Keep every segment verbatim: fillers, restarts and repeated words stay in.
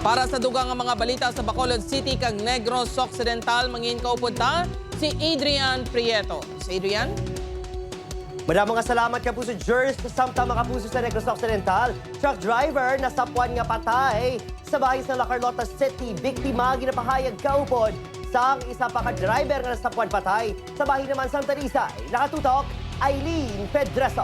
Para sa dugang nga mga balita sa Bacolod City kag Negros Occidental, mangin kaupod ta si Adrian Prieto. Si Adrian? Madamo nga salamat, Kapuso Jers. Samtang, mga kapuso, sa Negros Occidental, truck driver nasapwan nga patay sa bahin sa La Carlota City. Biktima ginapahayag kaupod sang isa pa ka driver nga nasapwan patay sa bahin naman sang Talisay. Nakatutok, Eileen Pedreso.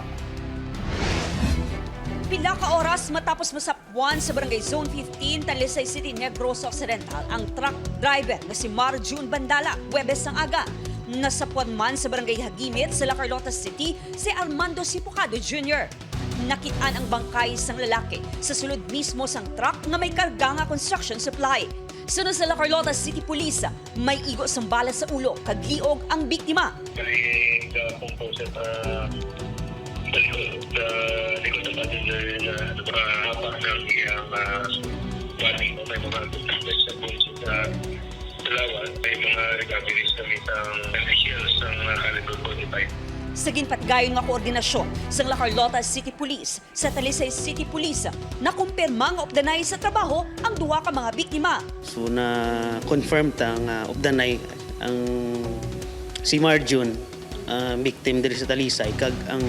Pila ka oras matapos masapwan sa Barangay Zone fifteen, Talisay City, Negros Occidental, ang truck driver nga si Marjun Bandala, Huwebes sang aga. Nasapwan man sa Barangay Hagimit sa La Carlota City si Armando Sipocado Junior. Nakit-an ang bangkay sang lalaki sa sulod mismo sang truck nga may karga nga construction supply. Suno sa La Carlota City Police, may igo sang bala sa ulo kag liog ang biktima. Kay gahapon po sa, sa, sa likod, sa likod ng passenger na nakahapak ng iyang ah, body. May mga damage na po siya sa, sa lawas. May mga recoveries kami sa ng shells ng ah, caliber forty-five. Sa ginpatigayon nga koordinasyon sang La Carlota City Police sa Talisay City Police, nakumpirma nga updanay sa trabaho ang duha ka mga biktima. So na-confirm ta nga updanay ang si Marjun, ah, victim diri sa Talisay, kag ang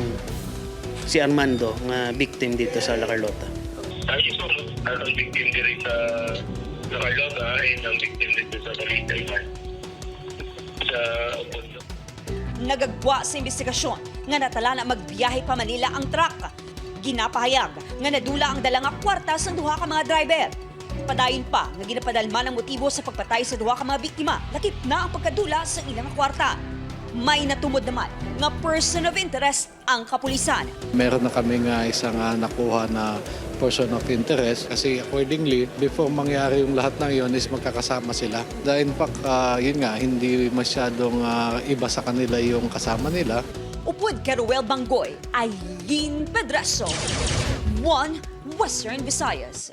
si Armando nga victim dito sa La Carlota. Ang iso, ang victim diri sa La Carlota ay ang victim dito sa Talisay man. Sa Opondo. Nagagwa sa imbestigasyon nga natala na magbiyahe pa Manila ang truck. Ginapahayag nga nadula ang dala nga kwarta sang duha ka mga driver. Padayon pa nga ginapadalman ang motibo sa pagpatay sa duha ka mga biktima, lakip na ang pagkadula sa ilang kwarta. May natumod naman nga person of interest ang kapulisan. Meron na kami nga isa nga nakuha na person of interest kasi accordingly, before mangyari yung lahat ng yon is magkakasama sila. In fact, ah, yun nga, hindi masyadong ah, iba sa kanila yung kasama nila. Upod kay Roel Banggoy, Eileen Pedraso, One Western Visayas.